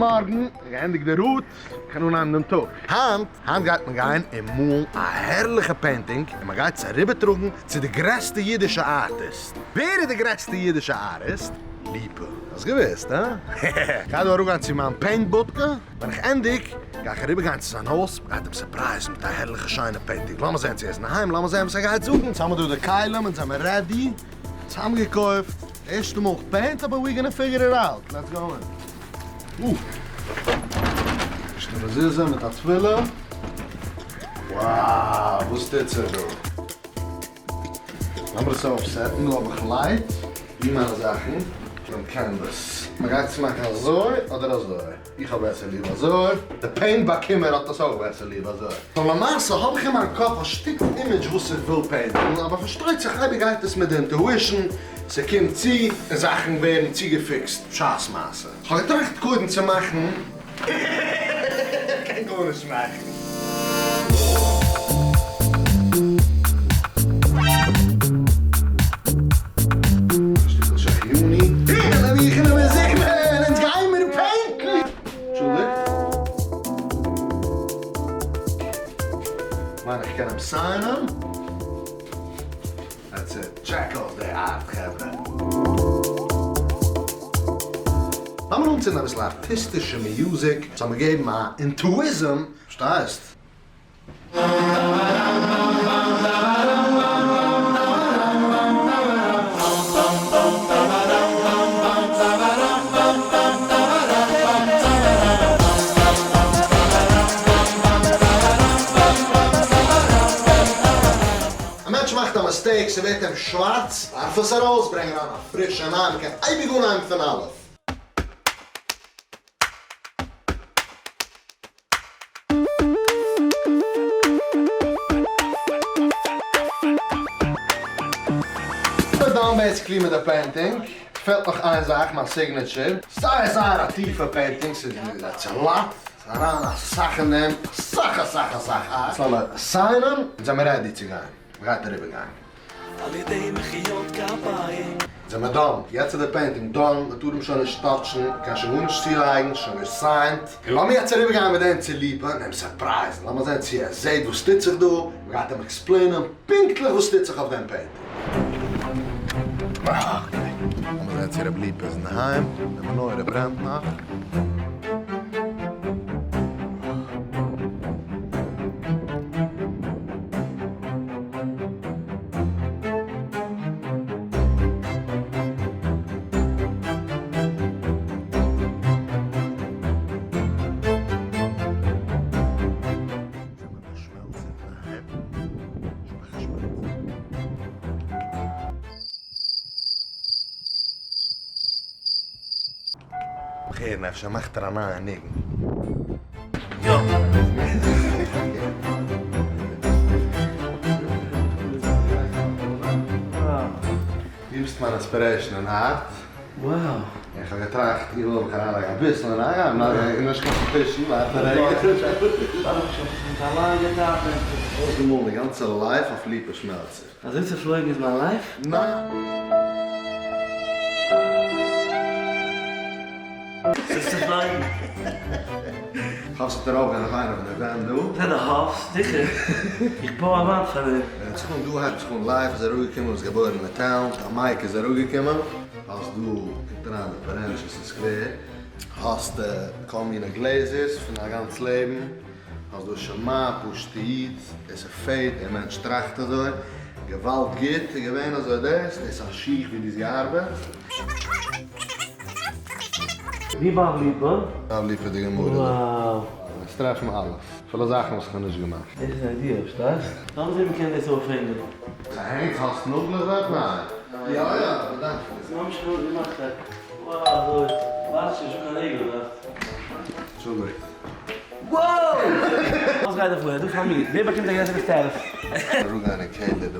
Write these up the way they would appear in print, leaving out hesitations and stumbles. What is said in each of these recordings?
מארגן, געענדיגט די route, קען אנהייבן דעם טאג. היינט היינט גייט מען גיין און מאלן א הערליכע painting און מען גייט עס אריבערטראגן צו די גרעסטע אידישע ארטיסט. ווער איז די גרעסטע אידישע ארטיסט? ליפא. האסט געוואוסט, הא? העהעהע. כ'גיי דא אראפגיין צו מיין paint בודקע, ווען איך ענדיג גיי איך אריבערגיין צו זיין הויז, מ'גייט אים surprise ן מיט א הערליכע שיינע painting. לאמיר זען צו ער איז אינדערהיים, לאמיר זען וואס ער גייט זאגן. אונז האמיר דא די כלים, אונז זעמיר ready, צוזאמגעקויפט. ערשטע מאל איך paint אבער we gonna figure it out, let's go in. אה! ערשטע מזוזה מיט א תפילה. Wow! וואס טוט זיך דא? לאמיר עס אויפסעטן, דא האב איך light, ווי מיינע זאכן, דעם canvas. מ'גייט עס מאכן אזוי אדער אזוי? איך האב בעסער ליב אזוי, די paint באקומער האט עס אויך בעסער ליב אזוי. so למעשה האב איך אין מיין קאפ א שטיקל image וואס איך וויל paint ן, אבער פארשטייט זיך אייביג גייט עס מיט די intuition, ס'קומט צו, און זאכן ווערן צוגעפיקסט בשעת מעשה. כ'האב געטראכט קודם צו מאכן. כ'קען גארנישט מאכן. א שטיקל שהחייני. און איך און מיר זיכער אונז גיימיר paint ן. אנטשולדיגט. כ'מיין איך קען אים sign ען. That's it. Check אויס די art חברה. לאמיר אנצינדן אביסל ארטיסטישע music, ס'זאל מיר געבן א enthusiasm, פארשטייסט? א מענטש מאכט א mistake, ס'ווערט אים שווארץ, ווארף עס ארויס, ברענג אריין א פרישע ניין, מ'קען אייביג אנהייבן פון אלף. כ'בין done basically מיט די painting, פעלט נאך איין זאך, מיין signature. זייער זייער א טיפע painting, ס'איז א lot, ס'איז אריין אסאך אין דעם, אסאך אסאך אסאך art. לאמיר sign ען, אונז זעמיר ready צו גיין. מ'גייט אריבער גיין. על ידי מחיאות כפיים. זעמער done, יעצט איז די painting done, מ'טאר אים שוין נישט touch ן, מ'קען שוין גארנישט צולייגן, שוין געסיינט. און לאמיר יעצט אריבער גיין מיט דעם צו ליפא און אים surprise ן, לאמיר זען צו ער זעט וואס טוט זיך דא, מ'גייט אים explain ען פונקטליך וואס טוט זיך אויף דעם painting. Okay, לאמיר זען צו ר' ליפא איז אינדערהיים, די מנורה ברענט נאך. כ'הער אפשר מאכט ער א נייע ניגון. יא. דו ביסט מיין inspiration אין art. Wow. איך האב געטראכט איך וויל מיך אריינלייגן אביסל אין art, נאר נישט קיין פישן, ווארט א רגע. אויסגעמאלן די גאנצע life אויף ליפא שמעלצער. אזוי צופלויגן איז מיין life? ניין. ס'איז צופלויגן. כ'האף ס'וועט ארויפגיין אויף איינע פון די ווענט דא. זע די האפסט? זיכער. איך בוי א וואנט פאר דיר. הערט זיך אן, דא הייבט זיך אן life איז אראפגעקומען וואס געבוירן מיט talent, א mic איז אראפגעקומען. האסט דא, קומט אריין די פארענטשעס אין סקווער. האסט כל מיני גלעזערס פון א גאנץ לעבן. האסט דא שמע, פשוטע איד, דאס איז fate, דער מענטש טראכט אזוי, געוואלד גוט איז געווען אזוי דאס, דאס איז א שיך ווי דו האסט געארבעט. ווי ביים ליפא? ביים ליפא די גמרא דא. Wow. וועסט טרעפן אלעס, אפילו זאכן וואס איך האב נישט געמאכט. דאס איז א idea, פארשטייסט? לאמיר זען מ'קען דאס אויפהענגען. ס'הענגט? האסט נאגלעך דארט? ניין. יא יא, מ'דארף עס. ס'איז ממש גוט געמאכט. Wow אזוי. ווארט שוין, נישטא קיין נעגל דארט. אנטשולדיגט. Wow! וואס גייט דא פאר? דא פאר מיר. ווער באקומט א גרעסערע staff? אראפגיין אין קעלער דא.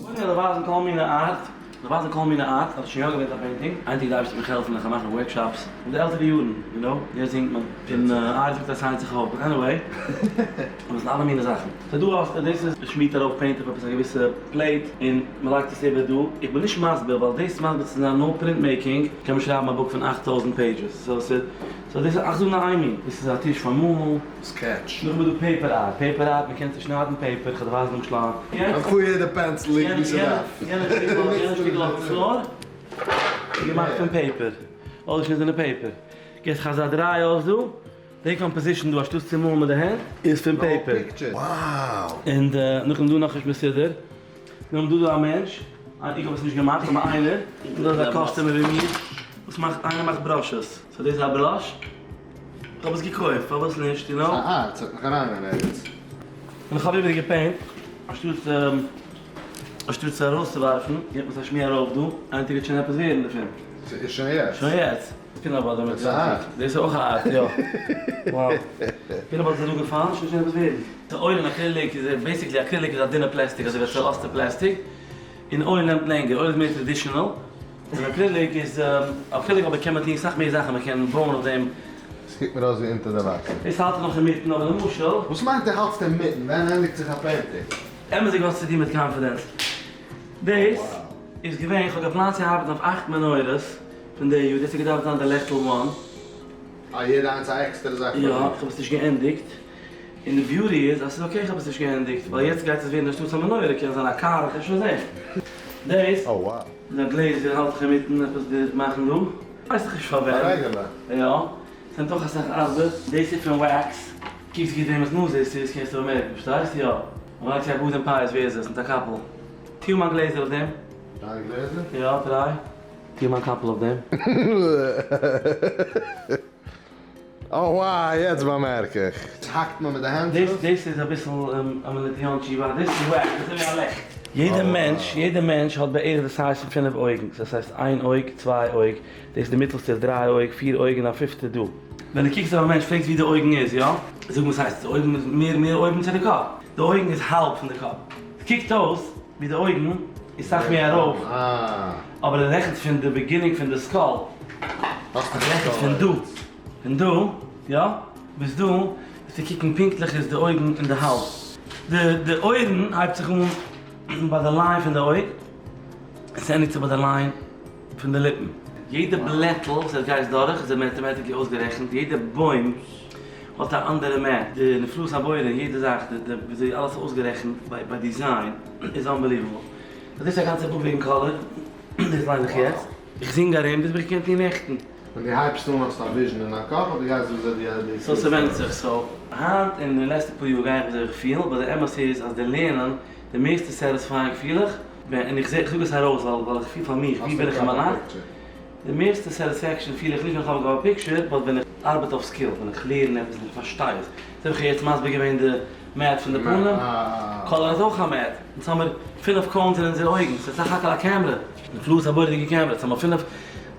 קודם וועל איך ווייזן כל מיני art. זיי ווייזן כל מיני art, האט שוין יא געווען א painting, איין טאג דארפסטו מיך העלפן איך גיי מאכן workshops, אין די עלטערע יארן, יו נאו, יעצט זינגט מען, און ארי זאגט אז סיינט זיך אויף, but anyway, אבער עס זענען אלע מיני זאכן. so דא האסטו, דאס איז, מ'שמירט ארויף paint אויף עפעס א געוויסע plate, און מ'לייגט עס איבער דא, איך בין נישט מסביר, ווייל דאס מסביר צו זיין נאר print making, קען מען שרייבן א book פון 8000 pages, so ס'איז, so דאס איז, איך זאג נאר איין מין, דאס איז א טיש פאר מאלן. Sketch. נאכדעם איז דא paper art, paper art, מ'קען צושניידן paper, כ'וועל דיר ווייזן למשל א. אוואו יעדע pencil ליגט ווי ס'דארף. יענע שטיקל אויפן floor איז געמאכט פון paper, אויסגעשניטענע paper. גיבסט זיך אזא דריי אויס דא, די composition דא אנשטאט צו מאלן מיט די הענט איז פון paper. און נאכדעם דא נאכנישט מסודר, נאכדעם דא דא א מענטש, איך האב עס נישט געמאכט אבער איינער, דא איז א customer ווי מיר, וואס מאכט, איינער מאכט brushes, so דאס איז א brush, איך האב עס געקויפט, פארוואס נישט, יו נאו? ס'איז א art, ס'וועט נאך אריינגיין ערגעץ. און איך האב איבער געפעינט, אנשטאט אנשטאט עס ארויסצואווארפן, גיבט מען עס א שמיר ארויף דא, איין טאג וועט שוין עפעס ווערן דערפון. ס'איז שוין יעצט. שוין יעצט. peanut butter מיט דאס איז א art. דאס איז אויך א art, יא. Wow. Peanut butter איז אראפגעפאלן, שוין שוין עפעס ווערן. די oil און acrylic איז basically acrylic איז א דינע פלעסטיק אזוי ווי א צעלאזטע פלעסטיק, און oil נעמט לענגער, oil איז מער traditional, און acrylic איז acrylic אבער קען מען טון סאך מער זאכן, מען קען בויען אויף דעם. עס קוקט מיר אויס ווי אונטער די וואסער. דאס האלט איך נאך אינמיטן אבער למשל. וואס מיינט דו האלטסט אינמיטן? ווען ענדיגט זיך א painting? אמת'דיג האט עס צוטון מיט confidence. דאס איז געווען, איך האב געפלאנט צו ארבעטן אויף אכט מנורות פון די יאר, דאס האט געדארפט זיין די לעכטל one. אה יעדע איינס א עקסטערע זאך פאר יא, זיך. איך האב עס נישט געענדיגט. און די beauty איז אז ס'איז okay איך האב עס נישט געענדיגט, ווייל יעצט גייט עס ווערן אנשטאטס א מנורה קען זיין א קאר, איך וועל שוין זען. דאס איז א גלעזער האלט איך אינמיטן עפעס די מאכן דא, ווייס איך נישט פאר וועם. א רעגעלע. יא, ס'נעמט אויך אסאך ארבעט. דאס איז פון wax, קוקסט גוט וועמענס נאז דאס איז קענסטו באמערקן, פארשטייסט? יא. מ'לייגט צו א בארד און פאות ווער איז עס? מיט א קאפל. טוה מיין גלעזער אויף דעם. דיינע גלעזער? יא, try. טוה מיין קאפל אויף דעם. Oh wow, יעצט באמערק איך. האקט מען מיט די הענט? דאס איז אביסל א מיליטיאנטשי ווייל דאס איז wax, דאס איז ווי א לעכט. יעדע מענטש, יעדע מענטש האט בערך די size פון פינף אויגן, דאס הייסט איין אויג, צוויי אויג, דאס איז די מיטעלסטע איז דריי אויג, פיר אויג און א פיפטע דא. ווען דו קוקסט אויף א מענטש פרעגסט ווי די אויגן איז, יא? זאג וואס הייסט די אויגן איז מער מער אויבן צו די קאפ? די אויגן איז האלב פון די קאפ. ס'קוקט אויס ווי די אויגן איז סאך מער ארויף, אבער ער רעכנט פון די beginning פון די skull. ער רעכנט פון דא, פון דא, יא, ביז דא, צו קוקן פונקטליך איז די אויגן און די האלב. די די אויערן הייבט זיך אן ביי די line פון די אויג, און ס'ענדיגט זיך ביי די line פון די ליפן. יעדע בלעטל וואס עס גייסט דורך איז mathematically אויסגערעכנט, יעדע בוים האט א אנדערע map, די נפלאות הבורא אין יעדע זאך, די די וויאזוי אלעס איז אויסגערעכנט ביי design איז unbelievable. דאס איז א גאנצע book וועגן color, דאס ליין איך יעצט. איך זינג ארום, דאס האב איך געקענט טון נעכטן. ווען דו הייבסט אן האסטו א vision אין דיין קאפ אדער גייסט וויאזוי דו דו so ס'ווענדט זיך, so היינט אין די לעצטע פאר יאר גיי איך וויאזוי איך פיל, but די אמת איז אז די לערנען די מערסטע satisfying פיל איך, ווען, און איך זע, איך זאג עס ארויס ווייל ווייל איך פיל פאר מיך, ווי בין איך אין מיין life, די מערסטע satisfaction פיל איך נישט ווען איך האב א picture, but ווען איך ארבעט אויף skill, ווען איך לערן עפעס און איך פארשטיי עס. אזוי האב איך יעצט מסביר געווען די math פון די פנים, color איז אויך א math, אונז האמיר פינף cones אין אונזערע אויגן, ס'איז סך הכל א קעמרע, נפלאות הבורא'דיגע קעמרע, אונז האמיר פינף,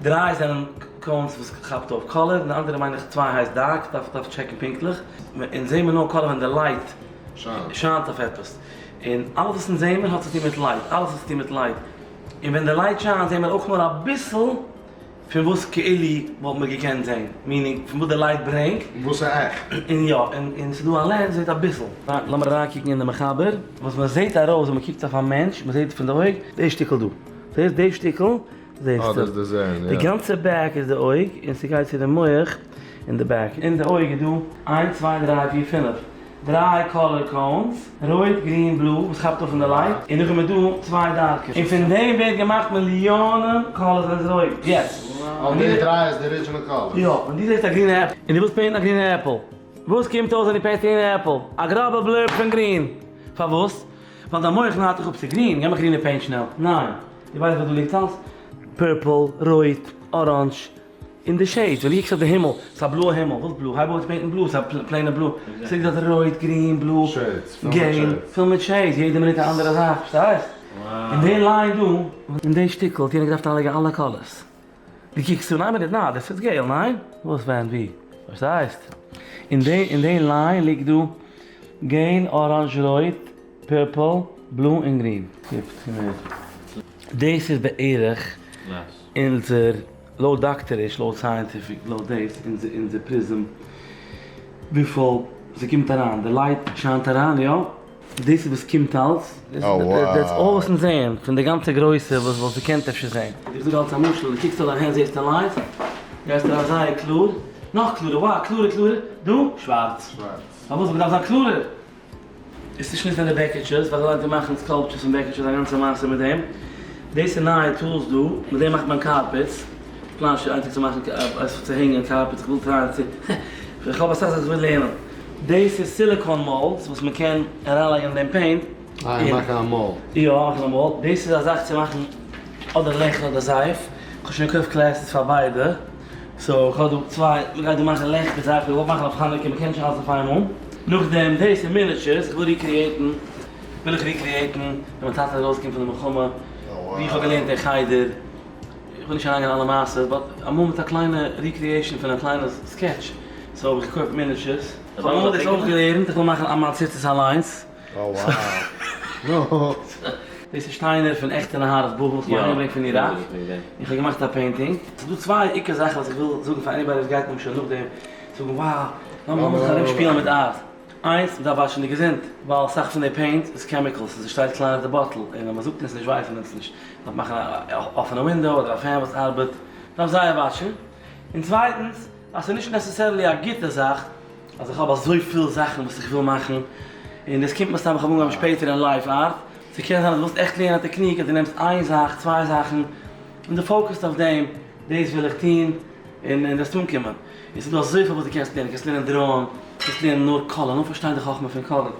דריי זענען cones וואס כאפט אויף color, און די אנדערע מיין איך צוויי הייסט dark, דארף דארף טשעקן פונקטליך, אונז זעהן מיר נאר color ווען די light שיינט אויף עפעס, און אלעס וואס אונז זעהן מיר האט צוטון מיט light, אלעס האט צוטון מיט light, און ווען די light שיינט זעהן מיר אויך נאר אביסל פון וואס כאילו וואלט מען געקענט זעהן, meaning פון וואס די light ברענגט. און וואס איז עכט. און יא, און ס'איז דא א lens זעהט אביסל. לאמיר אריינקוקן אין די מחבר, וואס מען זעהט ארויס ווען מען קוקט אויף א מענטש, מען זעהט פון די אויג, די שטיקל דא, זעהסט די שטיקל, זעהסטו. אה, דאס די זעהן, יא. די גאנצע back איז די אויג, און ס'גייט צו די מח אין די back. אין די אויג איז דא איינס צוויי דריי פיר פינף. דריי color cones, רויט, גרין, blue, וואס כאפט אויף אין די light, און נאכדעם איז דא צוויי דארקע, און פון דעם ווערט געמאכט מיליאנען colors ווען עס איז רויט. יעצט, און די דריי איז די original colors. יא, ווען דו זעסט א גרינע עפל, און דו ווילסט פעינטן א גרינע עפל, וואס קומט אויס ווען דו פעינטסט א גרינע עפל? א גראבע blur פון גרין. פארוואס? ווייל דיין מח נארט דיך אפ, ס'איז גרין, גיב מיך גרינע paint שנעל. ניין. דו ווייסט וואס דא ליגט אלס? Purple, רויט, orange, אין די shades, ווען דו קוקסט אויף די הימל, ס'איז א בלויע הימל, וואס בלוי? הייב אן צו פעינטן blue, ס'איז א פלעינע blue, ס'ליגט דארט רויט, גרין, blue, געל, פול מיט shades, יעדע מינוט א אנדערע זאך, פארשטייסט? אין די line דא, אין די שטיקל האט יענער געדארפט אריינלייגן אלע colors, דו קוקסט אן, איין מינוט, ניין, דאס איז געל, ניין? וואס, ווען, ווי? פארשטייסט? אין די, אין די line ליגט דא געל, orange, רויט, purple, blue און גרין. דאס איז בערך אונזער, לויט דאקטעריש, לויט scientific, לויט דאס, אונזער prism, וויפיל ס'קומט אריין, די light שיינט אריין, יא? דאס איז וואס קומט אלס, that's all וואס אונז זעען, פון די גאנצע גרויסע וואס וואלסט געקענט אפשר זען. איך זאג אלס א משל, דו קוקסט אויף דיין הענט זעסטו light, גייסט אריין זייער קלאר, נאך קלארער, wow קלארער קלארער, דא, שווארץ. פארוואס? מ'דארף זיין קלארער. עס איז נישט פון די בעקיטשעס, ווייל זיי לייגן מאכן sculptures פון בעקיטשעס א גאנצע מעשה מיט דעם. דאס איז נייע tools דא, מיט דעם מאכט מען carpets. כ'פלאן שוין איין טאג צו מאכן צו הענגען carpets, איך וויל טרייען צו, איך האב אסאך זאכן וואס איך וויל לערנען. דאס איז silicone molds וואס מען קען אריינלייגן אין דעם paint. אה, און מאכן א mold. יא, מאכן א mold. דאס איז א זאך צו מאכן אדער לעכט אדער זייף. כ'האב שוין געקויפט classes פאר ביידע. so איך האב דא צוויי, מ'גייט דא מאכן לעכט מיט זייף, איך וואלט מאכן אויף חנוכה, מ'קען נישט אלעס אויף איינמאל. נאכדעם דאס איז miniatures, איך וויל recreate ן, וויל איך recreate ן ווען מיין טאטע איז ארויסגעקומען פון די מלחמה, ווי איך האב געלערנט אין חדר, איך וויל נישט אריינגיין אין אלע מעשות, but אמאל מיט א קליינע recreation פון א קליינע sketch, so האב איך געקויפט miniatures. איך האב אמאל דאס אויך געלערנט, איך וויל מאכן א מיין ציצית אליינס. דאס איז שטיינער פון עכטע נהרות בבל וואס מ'האט אהיימגעברענגט פון איראק, און כ'האב געמאכט א painting. ס'איז דא צוויי עיקר זאכן וואס איך וויל זאגן פאר anybody וואס גייט למשל נאכדעם זאגן wow, לאמיר זיך ארום שפילן מיט art. איינס, מ'דארף וואשן די געזונט, ווייל אסאך פון די paint איז chemicals און ס'שטייט קליין אויף די bottle, און אז מ'זאגט אונז נישט ווייסן אונז נישט. מ'דארף מאכן א אפענע window אדער א fan וואס ארבעט. מ'דארף זייער וואשן. און צווייטנס, אז ס'איז נישט necessarily א גוטע זאך אז איך האב אזויפיל זאכן וואס איך וויל מאכן, און דאס קומט מסתם איך האב אנגעהויבן שפעטער אין life art, ס'קען זיין אז דו ווילסט עכט לערנען א technique אז דו נעמסט איין זאך, צוויי זאכן, און דו focus ט אויף דעם, דאס וויל איך טון, און דו וועסט אנקומען. און ס'איז דא אזויפיל וואס דו קענסט לערנען, קענסט לערנען draw ען, קענסט לערנען נאר color, נאר פארשטיין די חכמה פון color,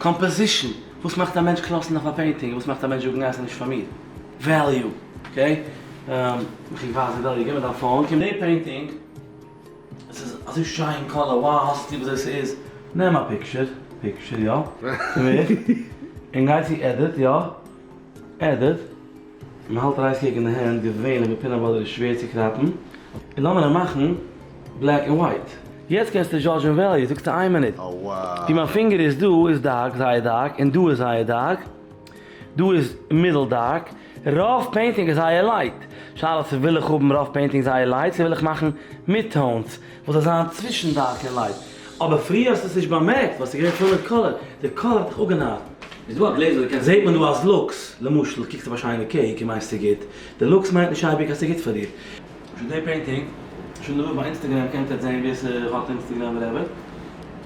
composition, וואס מאכט א מענטש קלאסן אויף א painting, וואס מאכט א מענטש זאגן ניין ס'איז נישט פאר מיר, value, okay? איך ווייז דיר value, גיב מיר דיין phone, קום די painting. עס איז אזוי שיין color, wow האסט ליב וויאזוי ס'איז? נעם א picture, picture יא, צו מיר, און גיי צו edit יא, edit, מען האלט rice cake אין די הענט, געווענליך ביי peanut butter איז שווער צו crop ן, און לאמיר אים מאכן black און white. יעצט קענסטו judge ען value, זאגסטו איין מינוט, ווי מיין פינגער איז דא איז dark, זייער dark, און דא איז זייער dark, דא איז middle dark, רוב painting איז זייער light, שאלה צו וויל איך האבן רוב painting זייער light צו וויל איך מאכן mid-tones וואס זאל זיין צווישן dark און light, אבער פריער האסטו עס נישט באמערקט ווייל ס'איז געווען פול מיט color, די color האט דיך אפגענארט. איז דא א גלעזל ווי קענסט זעט מען דא אז looks, למשל קוקסט אויף א שיינע cake און מיינסט ס'איז גוט, די looks מיינט נישט אייביג אז ס'איז גוט פאר דיר. שוין די painting שוין דא ביי Instagram קענט עטס זעהן ווער ס'האט Instagram whatever.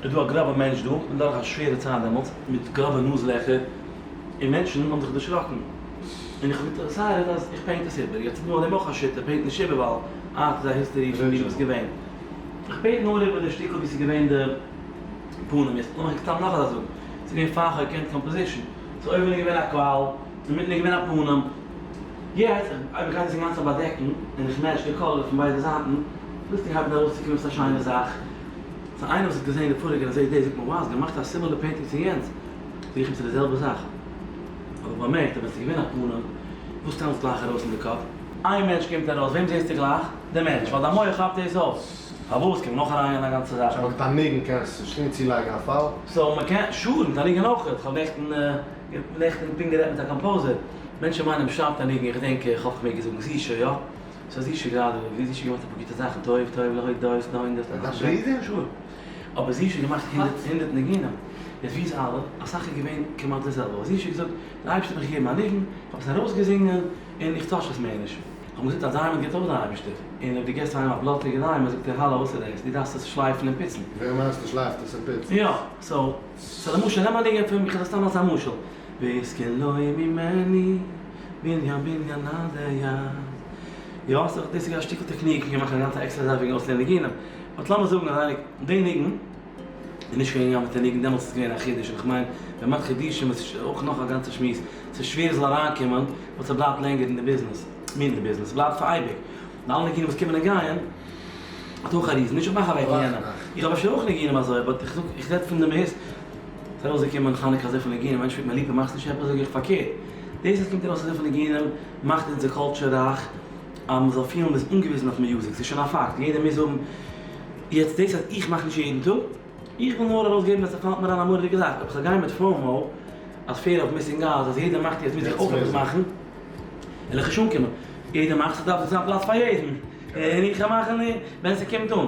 איז דא א גראבע מענטש דא, און דורך א שווערע צייט דעמאלטס, מיט גראבע נאז לעכער, און מענטשן האבן זיך דערשראקן, און איך האב decided אז איך paint עס איבער, יעצט איז דא אויף דעם אויך א שיטה, paint נישט איבער ווייל art איז א history פון ווי דו ביסט געווען, איך paint נאר איבער די שטיקל ווי ס'איז געווען די פנים, יעצט לאמיך סתם נאך א זאך זאגן, ס'איז געווען פאר איך האב געקענט composition, ס'איז אויבן איז געווען א קוואל, אינמיטן איז געווען א פנים, יעצט אויב איך גיי דאס אינגאנצן באדעקן, און איך match די color פון ביידע זייטן, פלוצלינג הייבט מען ארויסצוקומען עפעס א שיינע זאך, סא איינער וואס האט געזען די פאריגע און זעט דאס זאגט מען wow האסט געמאכט א similar painting צו יענץ, זאג איך אים ס'איז די זעלבע זאך, האב איך באמערקט אז ווען ס'איז געווען א פנים, וואס טאנצט גלייך ארויס אין די קאפ? איין מענטש קומט ארויס, וועם זעסטו גלייך? די מענטש, ווייל דיין מח כאפט דאס אויף. פארוואס קען מען נאך אריינגיין א גאנצע זאך? שוין מיט א ניגון קענסטו שוין צולייגן א פאל. so מ'קען, sure, מיט א ניגון אויך, כ'האב נעכטן נעכטן פונקט גערעדט מיט א composer, מענטשן מיינען מ'שרייבט א ניגון, איך געדענק איך האב כ'מעג זאגן זישע, יא? ס'איז זישע גראדע, ווי זישע געמאכט אפאר גוטע זאכן, טוב טוב להודות נאר דיין ברודער? sure. אבער זישע געמאכט הונדערט הונדערט ניגונים. יעצט ווי איז אלע? אסאך איז געווען כמעט די זעלבע. אבער זישע האט געזאגט, די אייבערשטער האט מיך געגעבן א ניגון, איך האב עס ארויסגעזינגען, און איך touch עס מער נישט. איך האב געזאגט א diamond גיבט אויך די אייבערשטער. און אויב דו געבסט איינעם א בלאטיגע diamond זאגט ער האלא וואס איז דאס? דו דארפסט עס שלייפן און פוצן. ווער מיינסטו שלייפט עס און פוצט עס? יא. so, so למשל נעם א ניגון פון, איך זאג סתם אלס א משל. והשכילו ממני בנין בנין עדי עד. יא, so דאס איז א שטיקל technique, מ'קען מאכן א גאנצע עקסטערע זאך וועגן אויסלערנען ניגונים. but לאמיר זאגן אז איינער, די ניגון איז נישט קיין אמת'ע ניגון, דעמאלטס איז עס געווען א חידוש, און כ'מיין ווען מ'מאכט חידושים איז אויך נאך א גאנצע שמועס, ס'איז שווער עס זאל אריינקומען, ווייל ס'בלייבט לענגער אין די ביזנעס, מין די ביזנעס, ס'בלייבט פאר אייביג. די אלע ניגונים וואס קומען און גייען האט אויך א reason, נישט איך מאך אוועק יענעם, איך האב אפשר אויך ניגונים אזוי, but איך זאג, איך רעד פון די מהות. ס'איז ארויסגעקומען חנוכה אזויפיל ניגונים, מענטשן פרעגט מיר ליפא מאכסט נישט עפעס, זאג איך פארקערט, דאס אז קומט ארויס אזויפיל ניגונים מאכט אונזער culture רייך, אז מ'זאל פילן מ'איז אנגעוויזן אויף music, ס'איז שוין א פאקט, יעדער מוז האבן, יעצט דאס אז איך מאך נישט יעדן טאג, איך וויל נאר ארויסגעבן אז ס'פאלט מיר איין א מורא'דיגע זאך, אויב כ'זאל גיין מיט FOMO, אז fear of missing out, אז יעדער מאכט יעצט מוז איך אויך עפעס מאכן. וועל איך נישט אנקומען. יעדער מאכט ס'דארף דאך זיין פלאץ פאר יעדן. און איך גיי מאכן ווען ס'קומט אן.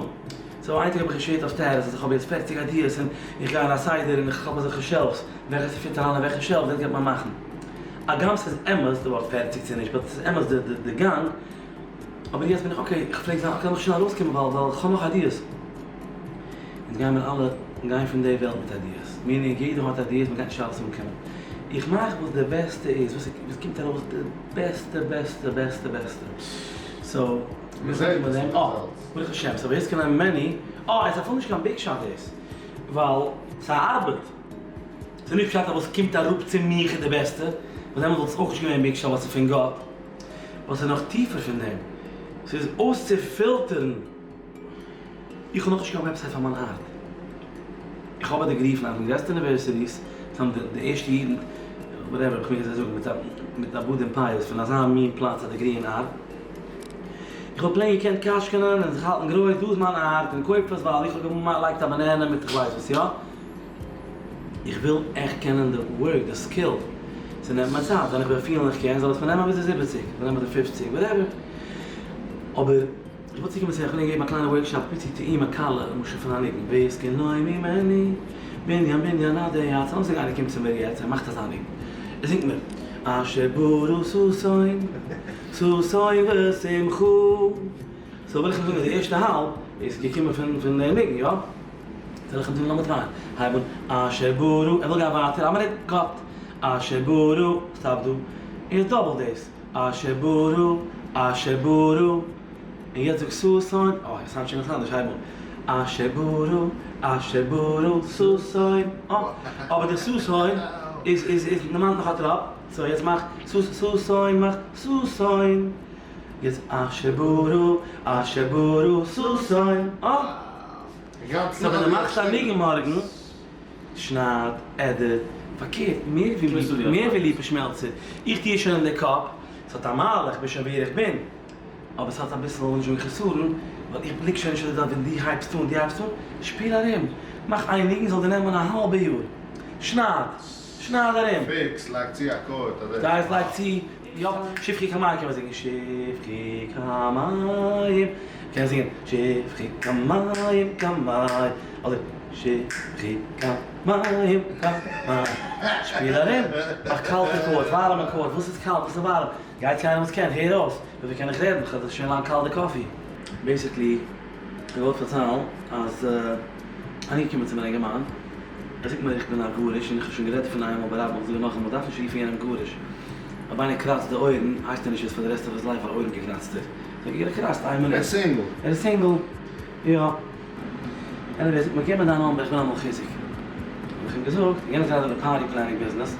so איין טאג האב איך געשערט אויף status אז איך האב יעצט 40 ideas און איך גיי אין א סדר און איך האב אזעלכע shelves, וועלכע ס'פיט אריין אין וועלכע shelf דאס גייט מען מאכן. הגם ס'איז אמת די ווארט 40 צו נישט, but ס'איז אמת די גאנג. אבער יעצט בין איך okay, איך פלעג זיין, כ'קען נאך שנעל ארויסקומען ווייל ווייל כ'האב נאך ideas. אונז גייען מיר אלע גיין פון די וועלט מיט ideas. meaning יעדער האט ideas, מ'גייט נישט אלעס אנקומען. איך מאך וואס די בעסטע איז, וואס וואס קומט ארויס די בעסטע בעסטע בעסטע בעסטע. so, מיר זענען מיט דעם, אה, ברוך השם, so ווער ס'קען מעני, אה, עס איז אפילו נישט קיין big shot דאס, ווייל ס'ארבעט. ס'איז נישט פשט אז וואס קומט אראפ צו מיך איז די בעסטע, ווייל דעמאלט וואלט עס אויך נישט געווען big shot ווייל ס'איז פון גאט. וואס איז נאך טיפער פון דעם, ס'איז אויסצופילטערן. איך האב נאכנישט קיין website פאר מיין art. איך האב א degree פון איינע פון די גרעסטע universities, זיי האבן די ערשטע אידן, whatever, איך מעג אזוי זאגן, מיט א מיט א בארד און פאות פון אזא מין פלאץ א degree אין art. איך וואלט plain געקענט קאשקענען און זיך האלטן גרויס, דא איז מיין art און קויף עס ווייל איך האב געלייגט א banana מיט איך ווייס וואס, יא? איך וויל עכט קענען די work, די skill. ס'נעמט מיר צייט, ווען איך וועל פילן איך קען, זאל עס מיר נעמען ביז די 70, זאל נעמען די 50, whatever. אבער איך וויל צוקומען צו, איך וויל געבן א קליינע workshop, פיצי טעימה קלה, למשל פון א ניגון, ויזקנו ממני, בנין בנין עדי עד, לאמיר זאגן איינער קומט צו מיר יעצט, ער מאכט אזא ניגון, ער זינגט מיר, אשר ברא ששון, ששון ושמחה, so וויל איך אים זאגן אז די ערשטע האלב איז געקומען פון פון די ניגון, יא? זאל איך אים זאגן לאמיר טרייען, הייב אן, אשר ברא, ער וויל גיין ווייטער, א מינוט, cut, אשר ברא, stop דא, און יעצט double דאס, אשר ברא, אשר ברא, און יעצט זאג ששון, אה, עס sound שוין גאנץ אנדערש, הייב אן, אשר ברא, אשר ברא, ששון, אה, אבער די ששון איז איז איז דערמאנט נאך א טראפ, so יעצט מאך, ששון, מאך, ששון, יעצט אשר ברא, אשר ברא, ששון, אה. so ווען דו מאכסט א ניגון מארגן, שנייד, edit, פארקערט, מער ווי מער ווי ליפא שמעלצער, איך טוה עס שוין אין די קאפ, ס'האט א מעלה, איך בין שוין ווער איך בין, אבער ס'האט אביסל אנשום און חסרון, ווייל איך בליק שוין נישט אזוי דארט ווען דו הייבסט אן, דו הייבסט אן, שפיל ארום, מאך איין ניגון זאל דיר נעמען א האלבע יאר, שנייד, שנייד ארום. fix, לייג צו א chord אדער. גייס לייג צו, יא, שפכי כמים קען מען זינגען, שפכי כמים, קען זינגען, שפכי כמים כמים, אדער שפכי כמים כמים, שפיל ארום, מאך קאלטע chord, ווארעמע chord, וואס איז קאלט, וואס איז ווארעם, גיי צו איינעם וואס קען, הער אויס, וויפיל קען איך רעדן, כ'האב שוין לאנג קאלט די coffee. basically, איך וואלט פארציילן אז אנגעקומען צו מיין אינגערמאן, ער זאגט מיר איך בין א גרוש, און איך האב שוין גערעדט דערפון איינמאל ברבים, איך זאג נאכאמאל, מ'דארף נישט רופן יענעם גרוש, אויב איינער קראצט די אויערן הייסט ער נישט יעצט פאר די rest of his life א אויערן געקראצטער, זאג איך ער קראצט איין מינוט. ער איז single. ער איז single, יא. anyway, זאגט מיר געב מיר דיין number איך וויל אמאל חיזוק. האב איך אים געזאגט, יענער איז גראדע אין די party planning business,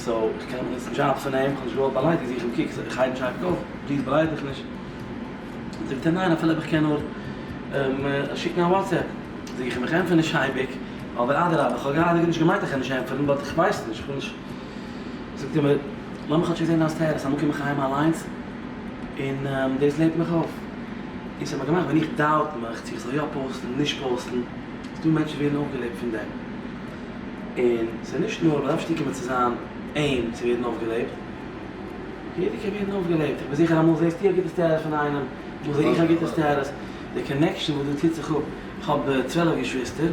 so איך קען אמאל נוצן דזשאבס פון אים, איך האב נישט געוואלט באליידיגן זיך אים, קוק איך הייב נישט אייביג אויף, please באליידיג דיך נישט. זאגט ער ניין אפילו אויב איך קען נאר שיקן א WhatsApp. זאג איך אים איך ענטפער נישט אייביג, אבער אדרבה, איך האב גראדע נישט געמיינט איך קען נישט ענטפערן, but איך ווייס נישט, איך וויל נישט. זאגט ער מיר, לאמיך כאטשיג זען דיין status, אמאל קום איך אהיים אליינס, און דאס לעבט מיך אויף. און ס'האט מיר געמאכט ווען איך doubt מיך צו איך זאל יא post ן, נישט post ן, ס'דא מענטשן ווערן אויפגעלעבט פון דעם. און ס'איז נישט נאר, מ'דארף נישט צוקומען צו זיין אים צו ווערן אויפגעלעבט. יעדער קען ווערן אויפגעלעבט. איך בין זיכער אמאל זעסטו א גוטע status פון איינעם, אמאל זע איך א גוטע status. די connection וואס דא טוט זיך אפ, איך האב 12 געשוויסטער,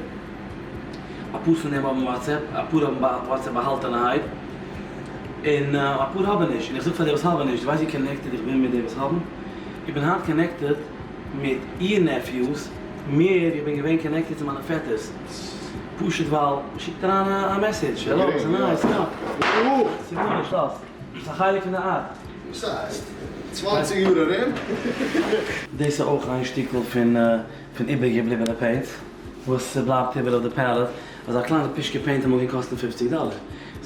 אפאר פון דעם האבן WhatsApp, אפאר האבן WhatsApp באהאלטענערהייט, און אפאר האבן נישט, און איך זאג פאר די וואס האבן נישט, דו ווייסט ווי connected איך בין מיט די וואס האבן? איך בין היינט connected מיט איר nephews מער ווי איך בין געווען connected צו מיינע פעטערס, פשוט ווייל מ'שיקט אריין א message, העלא, ס'איז nice, יא, ס'איז גארנישט, לאז, ס'איז א חלק פון די art. וואס הייסט? 20 יאר ארום? דאס איז אויך איין שטיקל פון פון איבערגעבליבענע paint וואס ס'בלייבט איבער אויף די palette, אזא קליינע פישקע paint אמאל געקאסט 50 דאלער,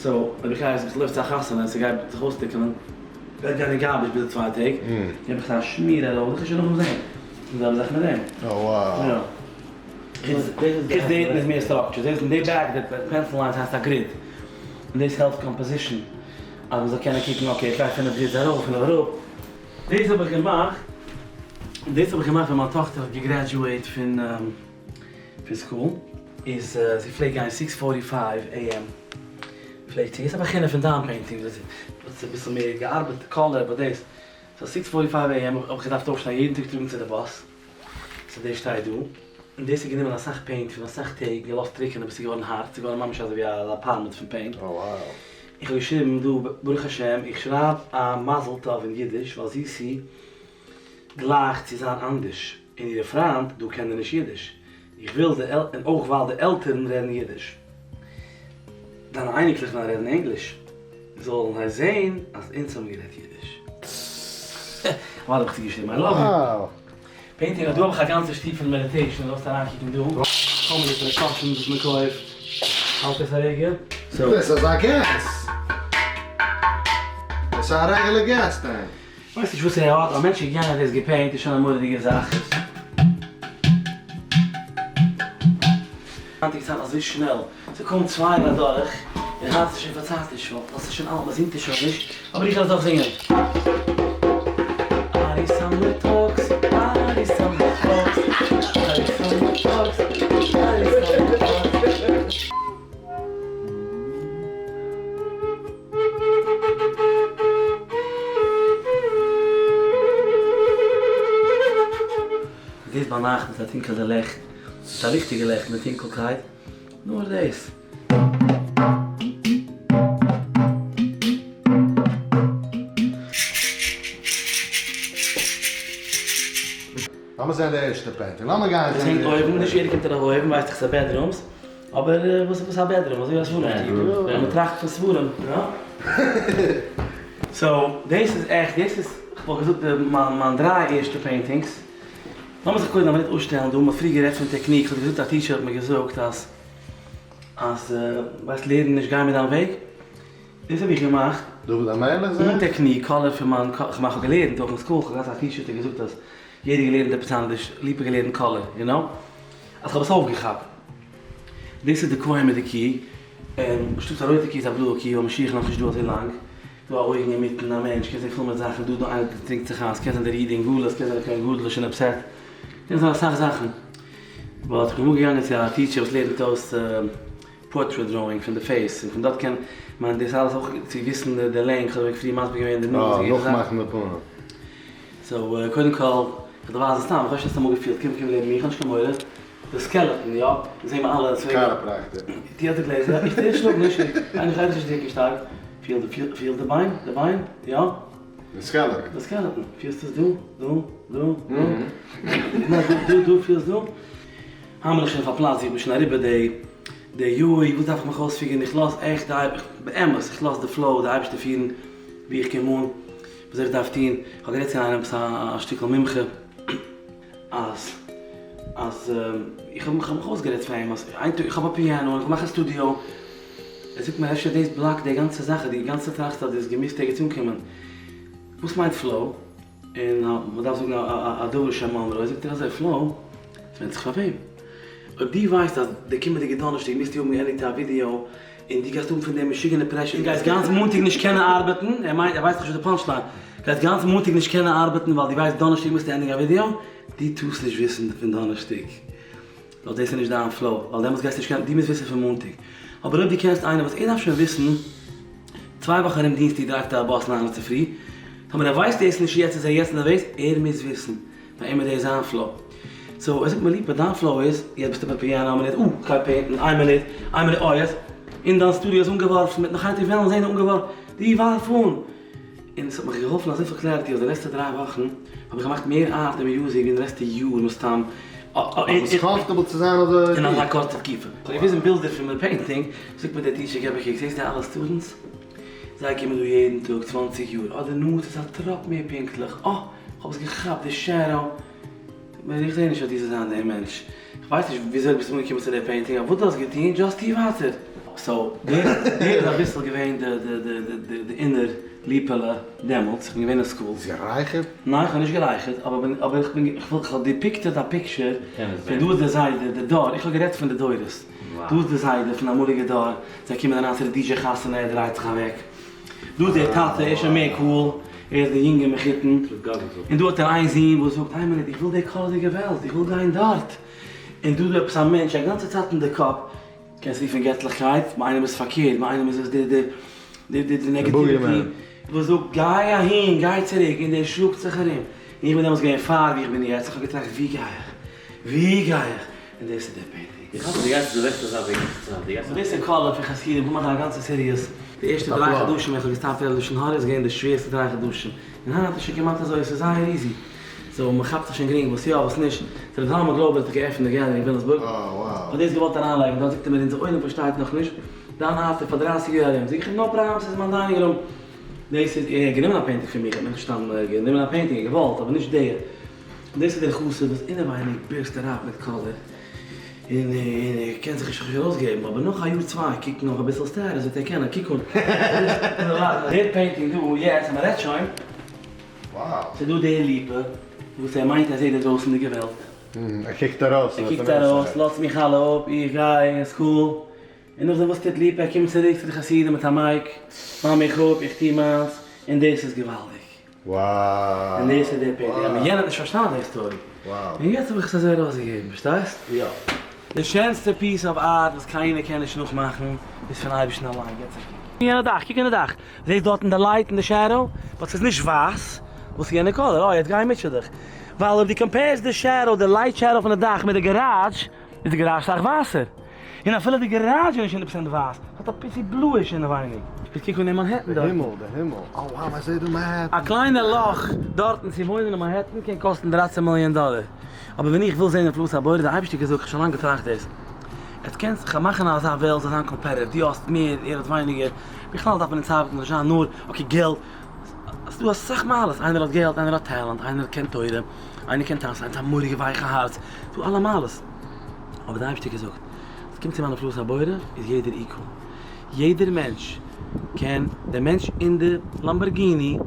so אויב איך גיי יעצט לויף צו א חתונה און ס'גייט זיך אויסטריקענען, גייט גיין אין garbage ביז די צוויי טעג, געב איך עס א שמיר ארויף, זיכער שוין נאכן זען, די זעלבע זאך מיט דעם. Oh wow. יא. חוץ דעם איז מער structure, זעסט אין די bag די pencil lines הייסט א grid, און דאס העלפט composition, אז מ'זאל קענען קוקן okay איך גיי פינף grids ארויף פינף אראפ. דאס האב איך געמאכט, דאס האב איך געמאכט ווען מיין טאכטער האט געגרעדזשועיט פון פון school, איז זי פלעגט גיין 6:45 AM פלעגט זי, דאס איז א בחינה פון דיין painting. וואס איז אביסל מער געארבעט color but דאס so six forty five AM האב איך געדארפט אויפשטיין יעדן טאג טראגן צו די באס so דאס שטייט דא און דאס האט גענומען אסאך paint פון אסאך טעג געלאזט טריקענען ביז ס'איז געווארן הארט ס'איז געווארן ממש אזוי ווי א פארמעט פון paint איך האב געשריבן דא ברוך השם איך שרייב א מזל טוב אין אידיש ווייל זיסי גלייכט צו זיין אנדערש און אירע פריינט דא קענען נישט אידיש איך וויל די על און אויך ווייל די עלטערן רעדן אידיש. דיינע אייניקלעך וועלן רעדן ענגליש, זאלן זיי זעהן אז אונז האבן גערעדט אידיש. אוודאי האב איך צוגעשריבן I love you. Painting אז דא האב איך א גאנצע שטוב פון meditation, זאלסט אריינקוקן דא, כל מיני precautions וואס מען קויפט, האלט עס א רגע. דאס איז א געז. דאס איז א regular gas tank. כ'ווייס נישט וואס ער האט, א מענטש איז געגאנגען האט דאס געפעינט איז שוין א מורא'דיגע זאך. היינטיגע צייטן אזוי שנעל, ס'איז קוים צוויי יאר אדורך און היינט איז שוין פארצייטיש, ווייל עס איז שוין אלט, מ'זינגט עס שוין נישט, אבער איך וועל עס דאך זינגען. ארי summer talks, ארי summer talks, ארי summer talks, ארי summer talks. דאס ביינאכט מיט א טונקעלע לעכט, מיט א ליכטיגע לעכט מיט טונקלקייט, נאר דאס. לאמיר זען די ערשטע painting, לאמיר גיין זען די ערשטע painting. נישט יעדער קומט ארויף אויבן, ווייסט איך ס'איז bedrooms. אבער וואס איז א bedroom? אזוי ווי א ספרים שטיבל, ווען מען טראכט פון ספרים, יא? So, דאס איז עכט, דאס איז, כ'וואלט געזאגט די מיין מיין דריי ערשטע paintings. לאמיר זיך קודם א מינוט אפשטעלן דא, מ'האט פריער גערעדט פון technique, כ'האב דיר געזאגט א teacher האט מיר געזאגט אז אז ווייסט לערן נישט גיי מיט דיין וועג, דאס האב איך געמאכט. דוד המלך זעהט? אן technique, color פון מיין, כ'מיין כ'האב געלערנט אויך אין school, כ'האב געהאט א teacher האט ער געזאגט אז יעדער געלערנט עפעס אנדערש, ליפא געלערנט color, you know? אז כ'האב עס אויפגעכאפט. דאס איז די כהן מיט די קי, און אנשטאט א רויטע קי איז א בלויע קי, ווייל משיח איז נאכנישט דא אזוי לאנג. דא א אויגן אינמיטן, א מענטש, קען זען פול מיט זאכן, דא דא איינער טרינקט זיך איין, ס'קען זיין דער איד אין גלות, ס'קען זיין דער כהן גדול איז שוין upset, קען זיין אסאך זאכן. But כ'בין אמאל געגאנגען צו א teacher וואס לערנט אויס portrait drawing פון די face, און פון דארט קען מען דאס אלעס אויך צו וויסן די לענג, כ'האב אייך פריער מסביר געווען די nose, יעדע זאך. נאכמאכן די פנים. So קודם כל, איך דיר ווייזן סתם, איך ווייס נישט האסט אמאל געפילט, קום קום לעבן מיר, איך האב נישט קיין מורא, די skeleton, יא, זעהן מיר אלע, ס'ווערט. Chiropractor. די האט די גלעזער, איך טוה שלאג נישט, איך גיי נישט דרוקן שטארק, פיל די פיל די ביין, די ביין, יא. די skeleton. די skeleton, פילסט עס דא, דא, דא, דא, נאר דא, דא, דא, פילסט דא? היינט בין איך שוין אויף א פלאץ ווי איך בין שוין אריבער די, די יוי, וואס דארף איך מיך אויספיגערן, איך לאז עכט די, באמת, איך לאז די flow, די אייבערשטער פירן ווי איך קום אן. וואס איך דארף טון, איך האב גערעדט צו איינעם עפעס א שטיקל מומחה, אז אז איך האב מיך אויסגערעדט פאר אים אז איין טאג איך האב א piano און איך מאך א studio, ער זאגט מיר אפשר דאס בלאקט די גאנצע זאך, די גאנצע טראכסט אז דו האסט געמוזט ערגעץ אנקומען, וואס מיינט flow? און מען דארף זאגן א דבר שם אומרו, זאגט ער אזוי, flow, עס ווענדט זיך פאר וועם, אויב דו ווייסט אז די קומענדיגע דאנערשטאג מוזטו האבן געענדיגט א ווידיאו און דו גייסט האבן פון דעם משוגענע pressure, און גייסט גאנץ מאנטאג נישט קענען ארבעטן, ער מיינט ער ווייסט נישט וואס די punch line, גייסט גאנץ מאנטאג נישט קענען ארבעטן ווייל דו ווייסט דאנערשטאג מוזטו ענדיגן א ווידיאו, דו טארסט נישט וויסן פון דאנערשטאג, ווייל דאס איז נישט דיין flow, ווייל דעמאלטס גייסטו נישט קענען, דו מוזט וויסן פון מאנטאג, אבער אויב דו קענסט איינעם וואס ער דארף שוין וויסן, צוויי וואכן ארום דינסטאג דרייווט ער א באס ניין צופרי, טאמער ער ווייסט דאס נישט יעצט איז ער יעצט נערוועז, ער מוז וויסן. ביי אים איז דאס זיין flow. So ער זאגט מיר ליפא דיין flow איז, יעצט ביסטו ביי piano א מינוט, אה כ'גיי פעינטן, איין מינוט, איין מינוט, אה יעצט, אין דיין studio איז אנגעווארפן מיט נאך היינטיג וועלן זעהן אנגעווארפן, דו ווארף אן! און עס האט מיך געהאלפן אזויפיל clarity אז די לעצטע דריי וואכן האב איך געמאכט מער art און music ווי אין די לעצטע יאר מסתם. ביסט comfortable צו זיין אזוי? אין אזא קורצע תקופה. כ'האב געוויזן בילדער פון מיין painting, זאגט מיר דער teacher געב א קוק, זעסט די אלע students? זיי קומען דא יעדן טאג צוואנציג יאר, אדער נאר ס'איז א טראפ מער פונקטליך, אה! כ'האב עס געכאפט, די shadow. איך זעה נישט אז דו זאלסט זיין דער מענטש. כ'ווייס נישט וויאזוי דו ביסט אנגעקומען צו דער painting, אבער וואס דו האסט געטון, just טו ווייטער. So, דער איז אביסל געווען די inner ליפעלע דעמאלטס, כ'בין געווען אין school. האסט גערייכערט? ניין, כ'האב נישט גערייכערט, אבער איך בין, כ'האב depicted א picture פון דא איז דער זיידע, די דור, איך האב גערעדט פון די דורות. דא איז די זיידע פון אמאליגע דור, זיי קומען אריין צו די DJ חתונה, ער דרייט זיך אוועק. דא איז דער טאטע, ער איז שוין מער cool, ער איז דער יונגער מחותן, און דא האט ער איין זון וואס זאגט, איין מינוט, איך וויל די קאלעדיגע וועלט, איך וויל גיין דארט. און דא איז דא עפעס א מענטש א גאנצע צייט אין די קאפ, קענסט רופן געטליכקייט, ביי איינעם איז פארקערט, ביי איינעם איז עס די די די די negativity. וואס זאגט גיי אהין גיי צוריק און דער שלאגט זיך ארום, און איך בין דעמאלטס געווען פאר ווי איך בין יעצט, איך האב געטראכט ווי גיי איך? ווי גיי איך? און דאס איז דער painting. איך האף אז דו גייסט צו די רעכטע זייט וועגן די צייט, דו גייסט. דאס איז קאלער פון חסידים, כ'וויל מאכן א גאנצע series, די ערשטע דריי חדשים ווען כ'האב געסטאפט רעדן לשון הרע איז געווען די שווערסטע דריי חדשים, און היינט איז שוין כמעט אזוי, ס'איז זייער easy, so מ'כאפט זיך שוין גרינג וואס יא וואס נישט, סאו ר' זלמן גלויבער האט זיך געעפנט די gallery אין וויליאמסבורג, כ'האב דאס געוואלט אריינלייגן דארט, זאגט ער מיר אונזער עולם פארשטייט נאכנישט, דיין art איז פאר דרייסיג יאר ארום, זאג איך אים no problem ס'איז מיין dining room, דאס איז, ער האט גענומען א painting פון מיר, כ'האב נישט סתם גענומען א painting, ער האט געוואלט אבער נישט די. דאס איז דער חסיד וואס אינעווייניג burst ער אפ מיט קאלער און ער קען זיך נישט ארויסגעבן אבער נאך א יאר צוויי קוקן אויף אביסל status וועט ער קענען קוק אן דער painting דא יעצט אז מען רעדט שוין ס'איז דא דער ליפא וואס ער מיינט אז ער איז די דרויסענדיגע וועלט. ער קוקט ארויס. ער קוקט ארויס, לאזט מיך אלע אפ, איך גיי אין school, און נאכדעם וואס טוט ליפא? ער קומט צוריק צו די חסידים מיט א mic, מאך מיך אפ, איך טו מיינס, און דאס איז געוואלדיג. און דאס איז דער painting, אבער יענער האט נישט פארשטאנען די story, און יעצט האב איך עס אזוי ארויסגעגעבן, פארשטייסט? יא. די שענסטע piece of art וואס קיינער קען נישט נאכמאכן איז פון אייבערשטן אליין, געטס א קוק. אין יענע דאך, קוק אין די דאך, זעסט דארטן די light און די shadow, but ס'איז נישט ווייס, וואס איז יענע color? אה, יעצט גיי מוטשע דיך, ווייל אויב דו compare סט די shadow, די light shadow פון די דאך מיט די garage, איז די garage סאך ווייסער. און אפילו די garage איז נישט הונדערט פראצענט ווייס, ס'האט א פיצי bluish אינעווייניג. איך קוק אן אין מאנהעטן די דארטן. הימל, די הימל, oh wow מען זעט דא מאנהעטן. א קליינע לאך דארטן צו וואוינען אין מאנהעטן קען קאסטן דרייצן מיליאן דאלער. אבער ווען איך וויל זען נפלאות הבורא, די אייבערשטער געזאגט, כ'האב שוין לאנג געטראכט דאס. עטס קענטס זיך מאכן אזא וועלט זאל זיין competitive, דו האסט מער, ער האט ווייניגער. בכלל דארף מען אונז ארבעטן נישט זיין נאר okay געלט. ס'דא אסאך מעלות, איינער האט געלט, איינער האט טאלאנט, איינער קען תורה, איינער קען טאנצן, איינער האט א מורא'דיגע ווייכע הארץ, ס'דא אלע מעלות. אבער די אייבערשטער האט געזאגט, עס קומט צו מיין נפלאות הבורא איז יעדער equal, יעדער מענטש קען, דער מענטש אין די Lamborghini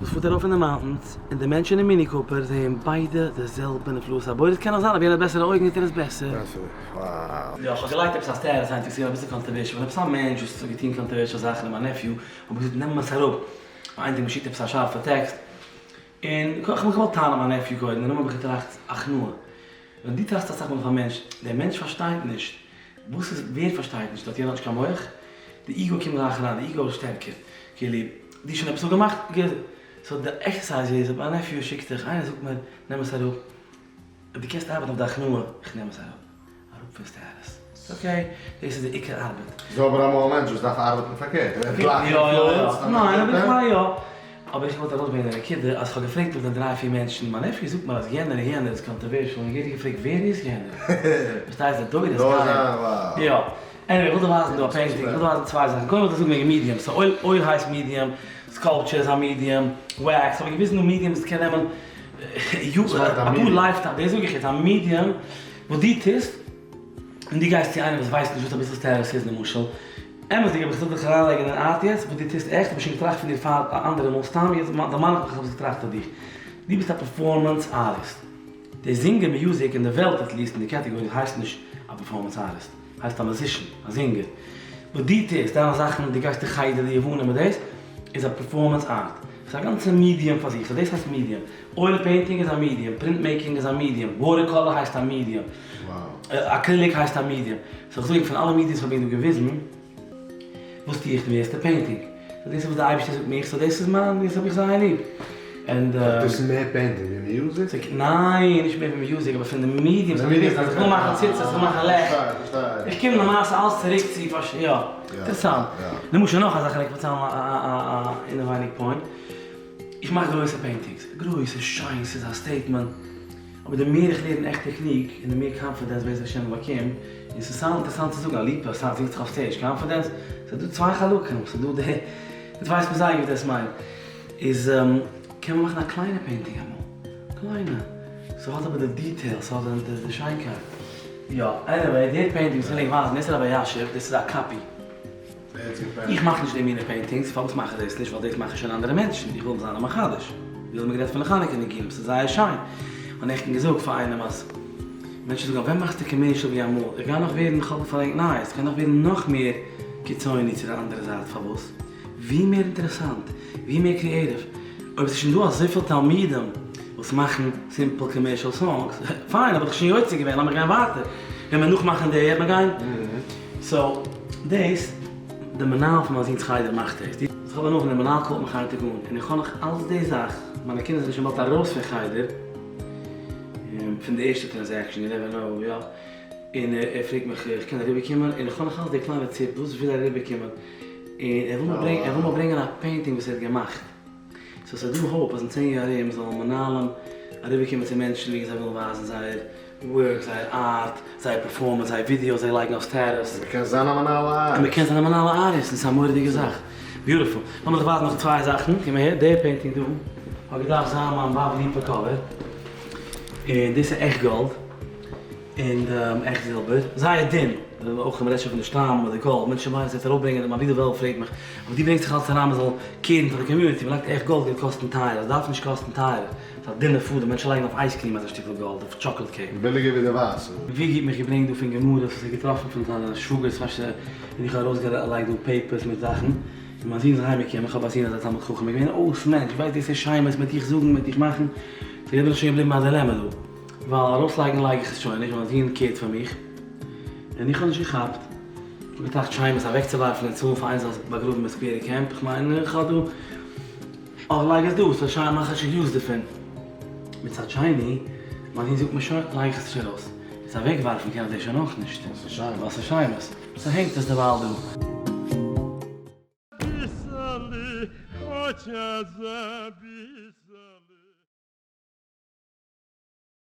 וואס פארט ארויף אין די mountains און דער מענטש אין די Mini Cooper זעען ביידע די זעלבע נפלאות הבורא, עס קען נאך זיין אויב יענער האט בעסערע אויגן זעט ער עס בעסער. יא, איך האב געלייגט עפעס א status היינט, עס איז געווען אביסל controversial, פון עפעס א מענטש וואס האט געטון controversial זאכן און מיין nephew האט געזאגט נעם עס אראפ, איין טאג מ'שיקט עפעס א שארפע טעקסט, און איך האב געוואלט טענה'ן מיין nephew קודם, דערנאך האב איך געטראכט הכנעה, ווען דו טראכסט אסאך מאל אויף א מענטש, דער מענטש פארשטייט נישט, וואס איז, ווער פארשטייט נישט, האט יענער נישט קיין מח? די ego קומט גלייך אריין, די ego איז שטערקער, כאילו, דו האסט שוין עפעס אפגעמאכט, גוט, so די exercise איז, אויב א nephew שיקט דיך, איינער זאגט מיר, נעם עס אראפ, אויב דו קענסט ארבעטן אויף די הכנעה, איך נעם עס אראפ. אראפ פון status. ס'איז okay, דאס איז די עיקר ארבעט. ס'איז אבער אמאל א מענטש וואס דארף ארבעטן פארקערט, ער ווערט גלייך יא יא יא, influenced. ניין אבער איך מיין יא. אבער איך וואלט ארויסברענגען די נקודה אז כ'האב געפרעגט נאך די דריי פיר מענטשן, מיין nephew זאגט מיר אז יענער און יענער איז controversial און יעדער געפרעגט ווער איז יענער? פארשטייסט די דורות גייען. יא. anyway איך וויל דיר ווייזן דא א painting, איך וויל דיר ווייזן צוויי זאכן, קודם וויל איך דיר זאגן וועגן mediums, so oil oil הייסט medium, sculpture איז א medium, wax, האב איך געוויזן דא mediums וואס קען נעמען יארן, אפאר lifetime, דאס זאג איך יעצט, א medium וואס דו טוסט, און דו גייסט צו איינעם וואס ווייסט נישט וואס אביסל status איז למשל, אמת'דיג אויב איך זאל דיך אריינלייגן אין art יעצט, וואס דו טוסט עכט, האב איך שוין געטראכט פון דיר פאר א אנדערע מאל, סתם יעצט דערמאן איך מיך איך האב עס געטראכט אויף דיך, דו ביסט א performance artist, די זינגען music אין די וועלט at least אין די category הייסט נישט א performance artist, הייסט א musician, א זינגער, וואס דו טוסט, דיינע זאכן, דו גייסט די חדר, די יוונים מיט דאס, איז א performance art, ס'איז א גאנצע medium פאר זיך, so דאס הייסט medium. oil painting איז א medium, print making איז א medium, water color הייסט א medium, acrylic הייסט א medium, so איך זאג פון אלע mediums האב איך דא געוויזן וואס טו איך די מערסטע painting, so דאס איז וואס די אייבערשטער זאגט מיך, so דאס איז מיין, דאס האב איך זייער ליב. און דאס איז מער painting ווי music? ניין, נישט מער ווי music, אבער פון די mediums האב איך געוויזן אז איך וויל מאכן ציצית, איך וויל מאכן לעכט, איך קום למעשה אלעס צוריק צו, יא, אינטערעסאנט. למשל נאך א זאך, איך פארצייל א אינעווייניג point. איך מאך גרויסע paintings, גרויס איז שיין, ס'איז א statement, אבער די מער איך לערן עכט technique און די מער confidence בעזר השם איך באקום, און ס'איז סאונד אינטערעסאנט צו זאגן א ליפא סאנג זינגט זיך אויף stage, confidence, ס'איז דא צוויי חלקים, ס'איז דא די, דו ווייסט מיר זייער גוט וואס דאס מיינט, איז קען מען מאכן א קליינע painting אמאל, קליינע, ס'האט אבער די details, ס'האט די שיינקייט, יא, anyway, די painting וואס איך וויל ענק ווייזן, דאס איז רבי אלישיב, דאס איז א copy. איך מאך נישט די מינע paintings, פארוואס מאך איך דאס נישט? ווייל דאס מאכן שוין אנדערע מענטשן, איך וויל זיין א מחדש. ווי האט מען גערעדט פון די חנוכה ניגונים, ס'איז זייער שיין. איך האב נעכטן געזאגט פאר איינעם אז מענטשן זאגן ווען מאכסטו commercial ווי אמאל? איך גיי נאך ווערן, איך האב פאר ענק נייעס, איך גיי נאך ווערן נאך מער קיצוני צו די אנדערע זייט, פארוואס? ווי מער אינטערעסאנט, ווי מער creative, אויב ס'איז שוין דא אזויפיל תלמידים וואס מאכן simple commercial songs, פיין, האב איך שוין יוצא געווען, לאמיך גיין ווייטער, ווען מען נאכמאכן די, וועט מען גיין. so דאס, די מנהל פון מיין זון'ס חדר מאכט דאס. איך האב הנאה פון די מנהל call ט מיך איין טאג אן און איך האב נאך אלץ די זאך, מיינע קינדער זענען שוין באלד ארויס פון חדר, פון די ערשטע transaction, you never know, יא, און ער פרעגט מיך איך קען אריבער קומען, און איך האב נאך אלץ די קליינע ציפ וואס וויל אריבער קומען, און ער וויל מיר ברענגען, ער וויל מיר ברענגען א painting וואס ער האט געמאכט, so ס'איז דא hope אז אין 10 יאר ארום זאלן מנהלים אריבער קומען צו מענטשן וועגן זיי ווילן ווייזן זייער work, זייער art, זייער performance, זייער ווידיאוס זיי לייגן אויף status. און מ'קען זיין א מנהל א artist. און מ'קען זיין א מנהל א artist, און ס'איז א מורא'דיגע זאך. Beautiful. לאמיר דיך ווייזן נאך צוויי זאכן. קום אהער, די painting דא האט געדארפט זיין מיין באב ליפא cover. און דאס איז עכט גאלד. און עכט זילבער. זייער דין. אויך מ'רעדט שוין פון די שטראם אדער גאלד. מענטשן מיינען ס'וועט ארויפברענגען, מיין ברודער וועלוול פרעגט מיך, אבער דו ברענגסט זיך אלץ אריין מ'זאל care ן פאר די community, מ'לייגט עכט גאלד גייט קאסטן טייער. עס דארף נישט קאסטן טייערער. ס'איז א דינע פאדעם, מענטשן לייגן אויף ice cream אזא שטיקל גאלד, אויף chocolate cake. ביליגער ווי די ווייסע. וויגי האט מיך געברענגט דא פון גמרות וואס ער האט געטראפן פון זיינע שוואגערס פאר ש און איך האב ארויסגעלייגט דא papers מיט זאכן, און מיין זון איז אהיים געקומען, איך האב א זון אזא תלמיד חכם, איז געווען אויס מענטש, ווייסט דאס איז שמות, מיט דיך זאגן, מיט דיך מאכן, so יעצט בין איך שוין געבליבן א dilemma דא, ווייל ארויסלייגן לייג איך עס שוין נישט, ווייל מיין זון care ט פאר מיך, און איך האב נישט געכאפט, איך האב געטראכט שמות אוועקצואווארפן און צאלן פאר איינס זאל עס באגראבן אין סקווערע camp, איך מיין איך האב דא. אך לייג עס דא, ס'זאל שיין מאכן שוין use דערפון. מצד שני, מיין זון זאגט מיר שוין, לייג איך עס נישט ארויס. עס אוועקווארפן קען איך דאס שוין אויך נישט. ווייל ס'איז שיין. ווייל ס'איז שמות. So הענגט עס דערווייל דא. ביסעלע, כאטש אזא ביסעלע.